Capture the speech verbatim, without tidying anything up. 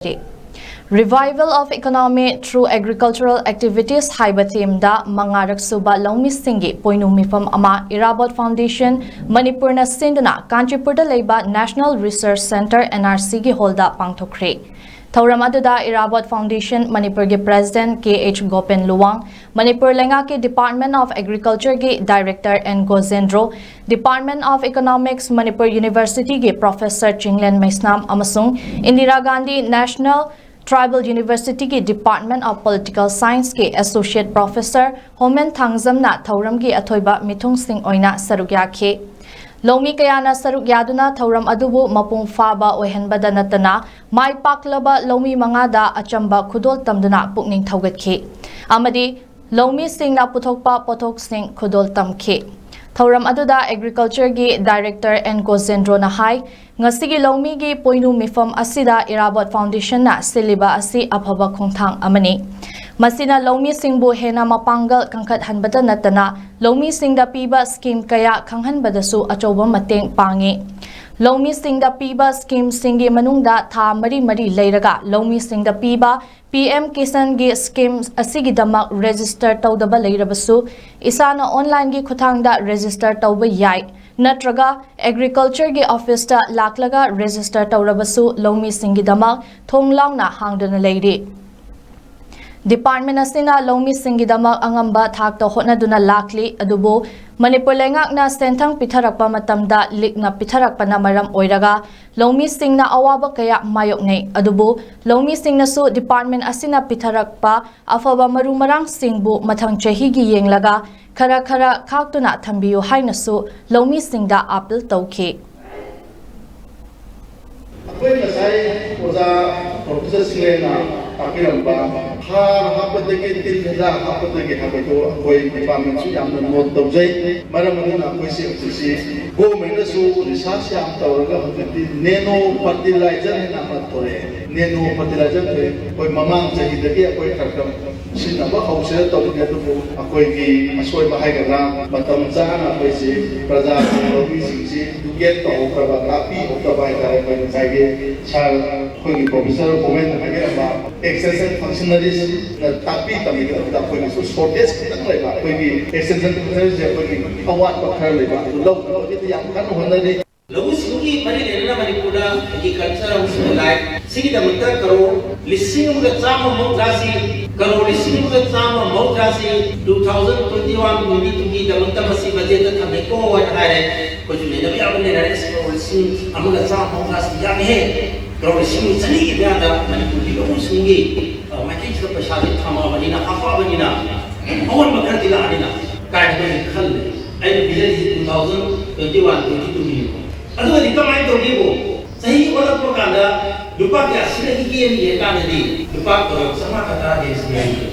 Revival of Economy Through Agricultural Activities ꯍꯥꯏꯕ ꯊꯤꯝꯗ ꯃꯉꯥꯔꯛ ꯁꯨꯕ ꯂꯧꯃꯤꯁꯤꯡꯒꯤ ꯄꯣꯏꯅꯨ ꯃꯤꯐꯝ ꯑꯃ ꯏꯔꯥꯕꯣꯠ ꯐꯥꯎꯟꯗꯦꯁꯟ ꯃꯅꯤꯄꯨꯔꯅ ꯁꯤꯟꯗꯨꯅ ꯀꯥꯟꯆꯤꯄꯨꯔꯗ ꯂꯩꯕ National Research Centre, N R C ꯒꯤ ꯍꯣꯜꯗ ꯄꯥꯡꯊꯣꯛꯈ꯭ꯔꯦ꯫ ꯊꯧꯔꯝ ꯑꯗꯨꯗ ꯏꯔꯥꯕꯣꯠ ꯐꯥꯎꯟꯗꯦꯁꯟ ꯃꯅꯤꯄꯨꯔꯒꯤ president K H Gopen Luwang, Manipur ꯂꯩꯉꯥꯛꯀꯤ Department of Agriculture ꯒꯤ director N Gojendro, Department of Economics Manipur ꯌꯨꯅꯤꯚꯔꯁꯤꯇꯤꯒꯤ ꯄ꯭ꯔꯣꯐꯦꯁꯔ ꯆꯤꯡꯂꯦꯟ ꯃꯩꯁꯅꯥꯝ ꯑꯃꯁꯨꯡ Indira Gandhi National Tribal University ꯒꯤ Department of Political Science ꯀꯤ Associate Professor ꯍꯣꯃꯦꯟ ꯊꯥꯡꯖꯝꯅ ꯊꯧꯔꯝꯒꯤ ꯑꯊꯣꯏꯕ ꯃꯤꯊꯨꯡꯁꯤꯡ ꯑꯣꯏꯅ ꯁꯔꯨꯛ ꯌꯥꯈꯤ꯫ ꯂꯧꯃꯤ ꯀꯌꯥꯅ ꯁꯔꯨꯛ ꯌꯥꯗꯨꯅ ꯊꯧꯔꯝ ꯑꯗꯨꯕꯨ ꯃꯄꯨꯡ ꯐꯥꯕ ꯑꯣꯏꯍꯟꯕꯗ ꯅꯠꯇꯅ, ꯃꯥꯏ ꯄꯥꯛꯂꯕ ꯂꯧꯃꯤ ꯃꯉꯥꯗ ꯑꯆꯝꯕ ꯈꯨꯗꯣꯜ ꯇꯝꯗꯨꯅ ꯄꯨꯛꯅꯤꯡ ꯊꯧꯒꯠꯈꯤ ꯑꯃꯗꯤ ꯂꯧꯃꯤꯁꯤꯡꯅ ꯄꯨꯊꯣꯛꯄ ꯄꯣꯠꯊꯣꯛꯁꯤꯡ ꯈꯨꯗꯣꯜ ꯇꯝꯈꯤ꯫ ꯊꯧꯔꯝ ꯑꯗꯨꯗ Agriculture ꯒꯤ ꯗꯥꯏꯔꯦꯛꯇꯔ ꯑꯦꯟ ꯒꯣꯖꯦꯟꯗ꯭ꯔꯣꯅ ꯍꯥꯏ, ꯉꯁꯤꯒꯤ ꯂꯧꯃꯤꯒꯤ ꯄꯣꯏꯅꯨ ꯃꯤꯐꯝ ꯑꯁꯤꯗ ꯏꯔꯥꯕꯣꯠ ꯐꯥꯎꯟꯗꯦꯁꯟꯅ ꯁꯤꯜꯂꯤꯕ ꯑꯁꯤ ꯑꯐꯕ ꯈꯣꯡꯊꯥꯡ ꯑꯃꯅꯤ꯫ ꯃꯁꯤꯅ ꯂꯧꯃꯤꯁꯤꯡꯕꯨ ꯍꯦꯟꯅ ꯃꯄꯥꯡꯒꯜ ꯀꯟꯈꯠꯍꯟꯕꯇ ꯅꯠꯇꯅ, ꯂꯧꯃꯤꯁꯤꯡꯗ ꯄꯤꯕ ꯁ꯭ꯀꯤꯝ ꯀꯌꯥ ꯈꯪꯍꯟꯕꯗꯁꯨ ꯑꯆꯧꯕ ꯃꯇꯦꯡ ꯄꯥꯡꯉꯤ꯫ ꯂꯧꯃꯤꯁꯤꯡꯗ ꯄꯤꯕ ꯁ꯭ꯀꯤꯝꯁꯤꯡꯒꯤ ꯃꯅꯨꯡꯗ ꯊꯥ ꯃꯔꯤ ꯃꯔꯤ ꯂꯩꯔꯒ ꯂꯧꯃꯤꯁꯤꯡꯗ ꯄꯤꯕ ꯄꯤ ꯑꯦꯝ ꯀꯤꯁꯥꯟꯒꯤ ꯁ꯭ꯀꯤꯝ ꯑꯁꯤꯒꯤꯗꯃꯛ ꯔꯦꯖꯤꯁꯇꯔ ꯇꯧꯗꯕ ꯂꯩꯔꯕꯁꯨ, ꯏꯁꯥꯅ ꯑꯣꯟꯂꯥꯏꯟꯒꯤ ꯈꯨꯠꯊꯥꯡꯗ ꯔꯦꯖꯤꯁꯇꯔ ꯇꯧꯕ ꯌꯥꯏ, ꯅꯠꯇ꯭ꯔꯒ Agriculture ꯒꯤ ꯑꯣꯐꯤꯁꯇ ꯂꯥꯛꯂꯒ ꯔꯦꯖꯤꯁꯇꯔ ꯇꯧꯔꯕꯁꯨ ꯂꯧꯃꯤꯁꯤꯡꯒꯤꯗꯃꯛ ꯊꯣꯡ ꯂꯥꯎꯅ ꯍꯥꯡꯗꯨꯅ ꯂꯩꯔꯤ꯫ ꯗꯤꯄꯥꯔꯠꯃꯦꯟ ꯑꯁꯤꯅ ꯂꯧꯃꯤꯁꯤꯡꯒꯤꯗꯃꯛ ꯑꯉꯝꯕ ꯊꯥꯛꯇ ꯍꯣꯠꯅꯗꯨꯅ ꯂꯥꯛꯂꯤ, ꯑꯗꯨꯕꯨ ꯃꯅꯤꯄꯨꯔ ꯂꯩꯉꯥꯛꯅ ꯁꯦꯟꯊꯪ ꯄꯤꯊꯔꯛꯄ ꯃꯇꯝꯗ ꯂꯤꯛꯅ ꯄꯤꯊꯔꯛꯄꯅ ꯃꯔꯝ ꯑꯣꯏꯔꯒ ꯂꯧꯃꯤꯁꯤꯡꯅ ꯑꯋꯥꯕ ꯀꯌꯥ ꯃꯥꯌꯣꯛꯅꯩ꯫ ꯑꯗꯨꯕꯨ ꯂꯧꯃꯤꯁꯤꯡꯅꯁꯨ ꯗꯤꯄꯥꯔꯠꯃꯦꯟ ꯑꯁꯤꯅ ꯄꯤꯊꯔꯛꯄ ꯑꯐꯕ ꯃꯔꯨ ꯃꯔꯥꯡꯁꯤꯡꯕꯨ ꯃꯊꯪ ꯆꯍꯤꯒꯤ ꯌꯦꯡꯂꯒ ꯈꯔ ꯈꯔ ꯈꯥꯛꯇꯨꯅ ꯊꯝꯕꯤꯌꯨ ꯍꯥꯏꯅꯁꯨ ꯂꯧꯃꯤꯁꯤꯡꯗ ꯑꯥꯄꯤꯜ ꯇꯧꯈꯤ꯫ ꯑꯩꯈꯣꯏ ꯉꯁꯥꯏ ꯑꯣꯖꯥ ꯄ꯭ꯔꯣꯐꯦꯁꯔ ꯁꯤꯡꯂꯦꯟꯅ ꯇꯥꯛꯄꯤꯔꯝꯕ ꯍꯥꯔ ꯍꯥꯞꯄꯗꯒꯤ ꯇꯤꯜ ꯍꯤꯗꯥꯛ ꯍꯥꯞꯄꯗꯒꯤ ꯍꯥꯏꯕꯗꯨ ꯑꯩꯈꯣꯏ ꯗꯤꯄꯥꯔꯠꯃꯦꯟꯁꯨ ꯌꯥꯝꯅ ꯅꯣꯠ ꯇꯧꯖꯩ꯫ ꯃꯔꯝ ꯑꯗꯨꯅ ꯑꯩꯈꯣꯏꯁꯦ ꯍꯧꯖꯤꯛꯁꯤ ꯒꯣꯔꯃꯦꯟꯅꯁꯨ ꯔꯤꯁꯥꯔꯁ ꯌꯥꯝ ꯇꯧꯔꯒ ꯍꯧꯖꯤꯛꯇꯤ ꯅꯦꯅꯣ ꯐꯔꯇꯤꯂꯥꯏꯖꯔ ꯍꯥꯏꯅ ꯑꯃ ꯊꯣꯛꯂꯛꯑꯦ꯫ ꯅꯦꯅꯣ ꯐꯔꯇꯤꯂꯥꯏꯖꯔ ꯊꯣꯛꯑꯦ꯫ ꯑꯩꯈꯣꯏ ꯃꯃꯥꯡ ꯆꯍꯤꯗꯒꯤ ꯑꯩꯈꯣꯏ ꯈꯔ ꯈꯔ ꯁꯤꯖꯤꯟꯅꯕ ꯍꯧꯁꯤꯔ ꯇꯧꯕꯅꯤ, ꯑꯗꯨꯕꯨ ꯑꯩꯈꯣꯏꯒꯤ ꯑꯁꯣꯏꯕ ꯍꯥꯏꯒꯗ꯭ꯔꯥ, ꯃꯇꯝ ꯆꯥꯅ ꯑꯩꯈꯣꯏꯁꯤ ꯄ꯭ꯔꯖꯥꯁꯤꯡ, ꯂꯧꯃꯤꯁꯤꯡꯁꯤ ꯏꯗꯨꯀꯦꯠ ꯇꯧꯍꯧꯗꯕ, ꯇꯥꯛꯄꯤꯍꯧꯗꯕ ꯍꯥꯏꯇꯥꯔꯦ꯫ ꯑꯩꯈꯣꯏ ꯉꯁꯥꯏꯒꯤ ꯁꯥꯔ ꯑꯩꯈꯣꯏꯒꯤ ꯄ꯭ꯔꯣꯐꯦꯁꯔ ꯕꯣꯃꯦꯟꯅ ꯍꯥꯏꯕꯤꯔꯝꯕ extension functionaries ꯅ ꯇꯥꯛꯄꯤ ꯇꯝꯕꯤꯒꯗꯕꯗ ꯑꯩꯈꯣꯏꯒꯤꯁꯨ shortage ꯈꯤꯇꯪ ꯂꯩꯕ, ꯑꯩꯈꯣꯏꯒꯤ extension functionaries ꯁꯦ ꯑꯩꯈꯣꯏꯒꯤ ꯑꯋꯥꯠꯄ ꯈꯔ ꯂꯩꯕ, ꯑꯗꯨ ꯂꯧꯅꯕꯒꯤꯗꯤ ꯌꯥꯝ ꯀꯟꯅ ꯍꯣꯠꯅꯔꯤ꯫ ꯂꯧꯎ ꯁꯤꯡꯎꯒꯤ ꯃꯔꯤ ꯂꯩꯅꯅ ꯃꯅꯤꯄꯨꯔꯗ agriculture ꯑꯃꯁꯨꯡ ꯂꯥꯏ ꯁꯤꯒꯤꯗꯃꯛꯇ ꯀꯔꯣꯔ ꯂꯤꯁꯤꯡ ꯑꯃꯒ ꯆꯥꯝꯃ ꯃꯧꯗ꯭ꯔꯥꯁꯤ, ꯀꯔꯣꯔ ꯂꯤꯁꯤꯡ ꯑꯃꯒ ꯆꯥꯝꯃ ꯃꯧꯗ꯭ꯔꯥꯁꯤ two thousand twenty one twenty two ꯒꯤꯗꯃꯛꯇ ꯃꯁꯤ ꯕꯖꯦꯠꯇ ꯊꯝꯃꯦꯀꯣ ꯍꯥꯏꯅ ꯍꯥꯏꯔꯦ꯫ ꯑꯩꯈꯣꯏꯁꯨ ꯅꯩꯅꯕ ꯌꯥꯕ ꯅꯩꯅꯔꯦ꯫ ꯑꯁ, ꯀꯔꯣꯔ ꯂꯤꯁꯤꯡ ꯑꯃꯒ ꯆꯥꯝꯃ ꯃꯧꯗ꯭ꯔꯥꯁꯤ ꯌꯥꯝꯃꯤꯍꯦ꯫ ꯀꯔꯣꯔ ꯂꯤꯁꯤꯡ ꯆꯅꯤꯒꯤ ꯃꯌꯥꯗ ꯃꯅꯤꯄꯨꯔꯒꯤ ꯂꯧꯎ ꯁꯤꯡꯎꯒꯤ, ꯑ, ꯃꯥꯏꯀꯩꯁꯤꯗ ꯄꯩꯁꯥꯁꯦ ꯊꯝꯃꯛꯑꯕꯅꯤꯅ, ꯍꯥꯞꯄꯛꯑꯕꯅꯤꯅ ꯑꯑꯣꯟꯕ ꯈꯔꯗꯤ ꯂꯥꯛꯑꯅꯤꯅ ꯀꯥꯏꯅ ꯑꯩꯈꯣꯏꯅ ꯈꯜꯂꯦ꯫ ꯑꯩꯅ ꯄꯤꯖꯔꯤꯁꯤ two thousand twenty one twenty two ꯒꯤꯅꯤꯀꯣ꯫ ꯑꯗꯨꯒꯗꯤ ꯀꯃꯥꯏꯅ ꯇꯧꯒꯦꯕꯨ, ꯆꯍꯤ ꯑꯣꯜꯂꯛꯄ ꯀꯥꯟꯗ ꯂꯨꯄꯥ ꯀꯌꯥ ꯁꯤꯖꯤꯟꯅꯈꯤꯒꯦꯅ ꯌꯦꯡꯉ ꯀꯥꯟꯗꯗꯤ ꯂꯨꯄꯥ ꯀꯔꯣꯔ ꯆꯥꯝꯃꯉꯥ ꯈꯛꯇ ꯍꯦꯟꯅ ꯁꯤꯖꯤꯟꯅꯈꯤ꯫